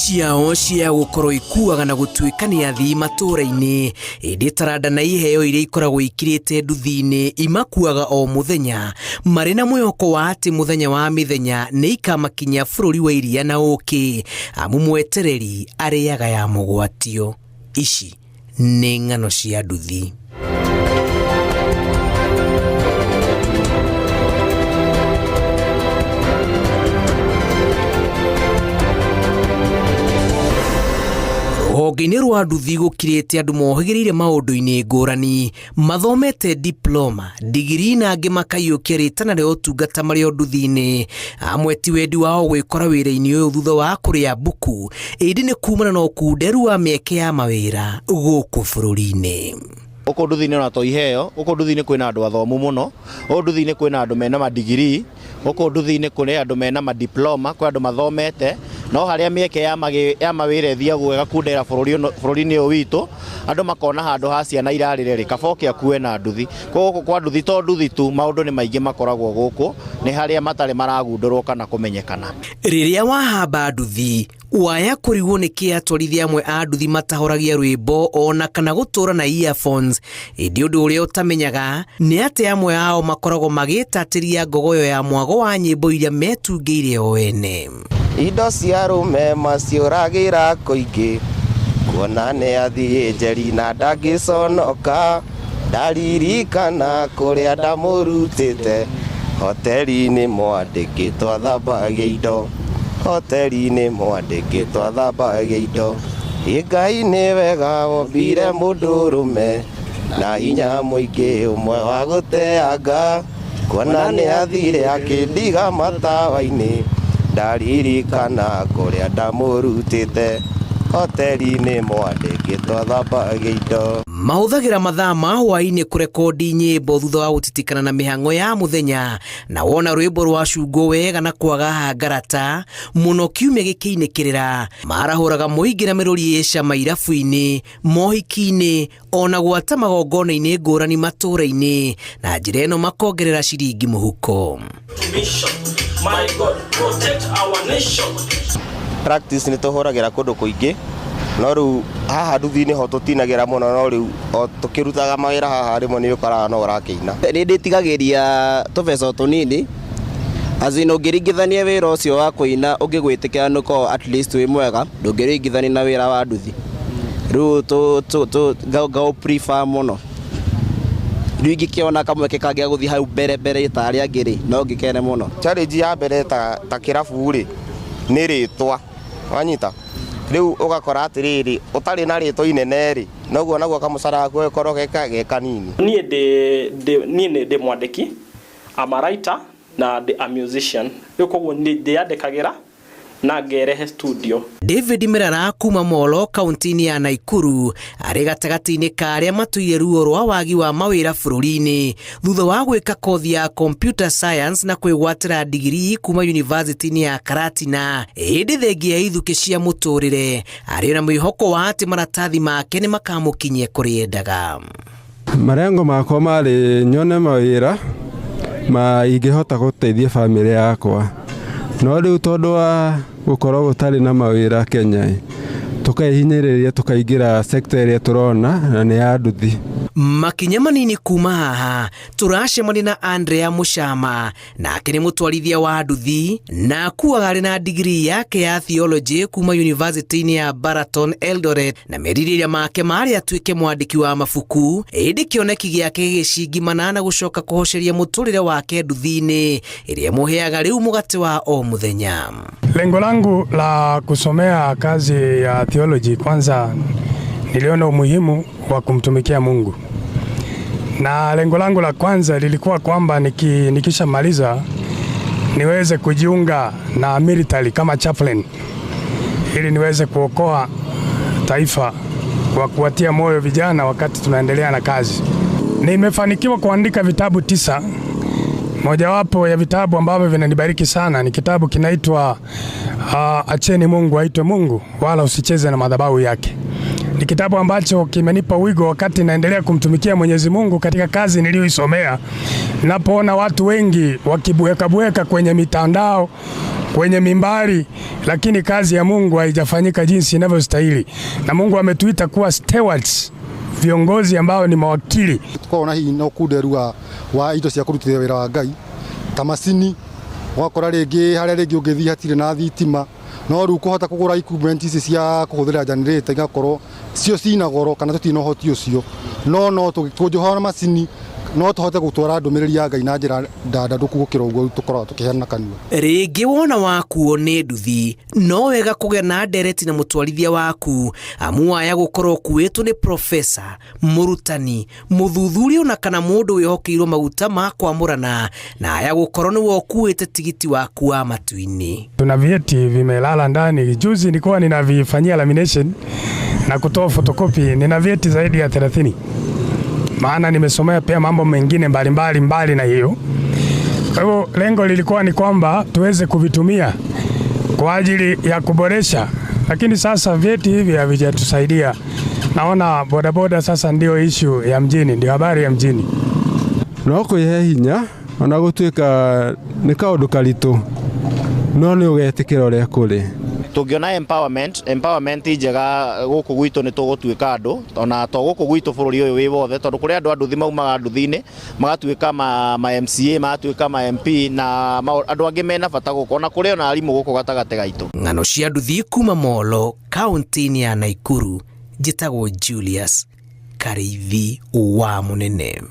Ciao cia gũkorwo ikuaga na gũtuĩka nĩ athii matũũra-inĩ, ĩndĩ taranda na iheo iria ikoragwo ikirĩte nduthi-inĩ imakuaga o mũthenya marĩ na mwĩhoko wa atĩ mũthenya wa mĩthenya nĩ ikamakinyia bũrũri wa iria na ũkĩ, amu mwetereri arĩaga ya mũgwatio. Ici nĩ ng'ano cia nduthi. Rũhonge-inĩ rwa nduthi gũkirĩte andũ mohĩgĩrĩire maũndũ-inĩ ngũrani, mathomete diploma, digiri na angĩ makaiyũkia rĩtana rĩa ũtungata marĩ o nduthi-inĩ. Amwe ti wendi wao gwĩkora wĩra-inĩ ũyũ thutha wa kũrĩa mbuku, ĩndĩ nĩ kumana na ũkunderu wa mĩeke ya mawĩra gũkũ bũrũri-inĩ. Gũkũ nduthi-inĩ ona to iheo, gũkũ nduthi-inĩ kwĩna andũ athomu mũno, gũkũ nduthi-inĩ kwĩna andũ mena madigiri, gũkũ nduthi-inĩ kũrĩ andũ mena madiploma, kwĩ andũ mathomete, no harĩa mĩeke ya mawĩra ĩthiagwo ĩgakundera bũrũri-inĩ ũyũ witũ, andũ makona handũ ha ciana irarĩre rĩ, kaba oke akue na nduthi. Koguo gũkũ kwa nduthi to nduthi tu, maũndũ nĩ maingĩ makoragwo gũkũ, nĩ harĩa matarĩ maragundũrwo kana kũmenyekana. Rĩrĩa wahamba nduthi, waya kũrigwo nĩ kĩ atwarithia amwe a nduthi matahoragia rwĩmbo ona kana gũtũra na earphones, ĩndĩ ũndũ ũrĩa ũtamenyaga nĩ atĩ amwe ao makoragwo magĩtatĩria ngogoyo ya mwago wa nyĩmbo iria metungĩire o ene. Indo cia arũme maciũragĩra kũingĩ, kuona nĩ athiĩ njeri na ndangĩconoka, ndaririkana kũrĩa ndamũrutĩte, hoteri-inĩ mwandĩkĩtwo athambagia indo, hoteri-inĩ mwandĩkĩtwo athambagia indo. Ĩ Ngai nĩ wega wombire mũndũrũme na hinya mũingĩ ũmwe wa gũteanga, kuona nĩ athire akĩndiga matawa-inĩ, ndaririkana kũrĩa ndamũrutĩte, hoteri-inĩ mwandĩkĩtwo athambagia indo. Mahũthagĩra mathaa ma hwaĩ-inĩ kũrekondi nyĩmbo thutha wa gũtitikana na mĩhang'o ya mũthenya, na wona rwĩmbo rwacungwo wega na kwaga hangarata mũno kiumia gĩkĩinĩkĩrĩra, marahũraga mũingĩ na mĩrũri ĩ cama irabu-inĩ, mohiki-inĩ ona gwata magongona-inĩ ngũrani matũũra-inĩ, na njĩra ĩno makongerera ciringi mũhuko. My God, protect our nation. Practice nĩ tũhũragĩra kũndũ kũingĩ, no rĩu haha nduthi-inĩ ho tũtinagĩra mũno, no rĩu o tũkĩrutaga mawĩra haha rĩmwe nĩ ũkoraga no ũrakĩina. Nĩ ndĩtigagĩria tũbeca tũnini, as in ũngĩringithania wĩra ũcio wa kũina ũngĩgwĩtĩkĩra nĩ ũkoragwo at least wĩ mwega, ndũngĩringithania na wĩra wa nduthi. Rĩu ngaũ prefer mũno. Rĩu ingĩkĩona kamweke kangĩ ga gũthiĩ hau mbere mbere ta arĩa angĩ rĩ, no ngĩkene mũno. Challenge ya mbere ta kĩrabu rĩ, nĩ rĩtwa, wanyita? Rĩu ũgakora atĩrĩrĩ, ũtarĩ na rĩtwa inene rĩ, noguo naguo kamũcara gaku gagĩkorwo ge kanini. Niĩ nĩ ndĩ mwandĩki, I'm a writer na ndĩ a musician. Rĩu koguo nĩ ndĩyandĩkagĩra na ngerehe studio. David Mirara kuma Molo kaunti-inĩ ya Nakuru arĩ gatagatĩ-inĩ ka arĩa matũire ruo rwa wagi wa mawĩra bũrũri-inĩ thutha wa gwĩka kothi ya computer science na kwĩgwatĩra digiri kuma university-inĩ ya Karatina, ĩndĩ thengia ya ithukĩ cia mũtũrĩre arĩ na mwĩhoko wa atĩ maratathi make nĩ makamũkinyia kũrĩa endaga. Marengo makwa marĩ nyone mawĩra ma ingĩhota gũteithia bamĩrĩ yakwa, no rĩu tondũ wa gũkorwo gũtarĩ na mawĩra Kenya, tũkehinyĩrĩria tũkaingĩra sector ĩrĩa tũrona na nĩ ya nduthi. Makinya manini kuma haha tũracemania na Andrea Muchama, nake nĩ mũtwarithia wa nduthi na akuaga arĩ na digiri yake ya theology kuma university-inĩ ya Baraton Eldoret, na merirĩria make marĩ atuĩke mwandĩki wa mabuku, ĩndĩ kĩoneki gĩake gĩgĩcingimana na gũcoka kũhoceria mũtũrĩre wake nduthi-inĩ ĩrĩa ĩmũheaga rĩu mũgate wa o mũthenya. Lengo langu la kusomea kazi ya theology, kwanza niliona umuhimu wa kumtumikia Mungu, na lengo langu la kwanza lilikuwa kwamba nikishamaliza niweze kujiunga na military kama chaplain, ili niweze kuokoa taifa kwa kuwatia moyo vijana wakati tunaendelea na kazi. Nimefanikiwa kuandika vitabu 9. Mojawapo ya vitabu ambavyo vinanibariki sana ni kitabu kinaitwa Acheni Mungu Aitwe Mungu Wala Usicheze na Madhabahu Yake. Ni kitabu ambacho kimenipa wigo wakati naendelea kumtumikia Mwenyezi Mungu katika kazi niliyoisomea. Napoona watu wengi wakibweka bweka kwenye mitandao kwenye mimbari, lakini kazi ya Mungu haijafanyika jinsi inavyostahili, na Mungu ametuita kuwa stewards, viongozi ambao ni mawakili. Tukoragwo na hihi na ũkunderu wa indo cia kũrutithia wĩra wa Ngai ta macini, ũgakora rĩngĩ harĩa rĩngĩ ũngĩthiĩ hatirĩ na thitima, no rĩu kũhota kũgũra equipment ici cia kũhũthĩra generator igakorwo cio cina goro kana tũtirĩ na ũhoti ũcio, no no tũngĩhona macini no tũhote gũtwara ndũmĩrĩri ya Ngai na njĩra ndandandũku gũkĩra ũguo tũkoragwo tũkĩheana kanua. Rĩngĩ wona wakuo nĩ nduthi, no wega kũgĩa na ndereti na mũtwarithia waku, amu waya gũkorwo ũkuĩtwo nĩ profesa, mũrutani, mũthuthuria ona kana mũndũ wĩhokeirwo maguta ma kwamũrana, na aya gũkorwo nĩwe ũkuĩte tigiti waku wa matu-inĩ. Tuna vyeti vimelala ndani. Juzi nilikuwa ninavifanyia lamination na kutoa photocopy, nina vyeti zaidi ya 30, maana nimesomea pia mambo mengine mbalimbali mbali na hiyo. Kwa hivyo lengo lilikuwa ni kwamba tuweze kuvitumia kwa ajili ya kuboresha, lakini sasa vyeti hivi havijatusaidia. Naona bodaboda sasa ndio issue ya mjini, ndio habari ya mjini. No kwĩhe hinya ona gũtuĩka nĩ kaũndũ karitũ, no nĩ ũgetĩkĩra ũrĩa kũrĩ. Tũngĩona empowerment njega gũkũ gwitũ nĩ tũgũtuĩka andũ, ona to gũkũ gwitũ bũrũri ũyũ wĩ wothe, tondũ kũrĩ andũ a nduthi maumaga nduthi-inĩ magatuĩka ma MCA, magatuĩka ma MP na andũ angĩ mena bata gũkũ, ona kũrĩ ona arimũ gũkũ gatagatĩ gaitũ. Ng'ano cia nduthi kuma Molo, kaunti-inĩ ya Nakuru, njĩtagwo Julius Karĩithi wa Mũnene.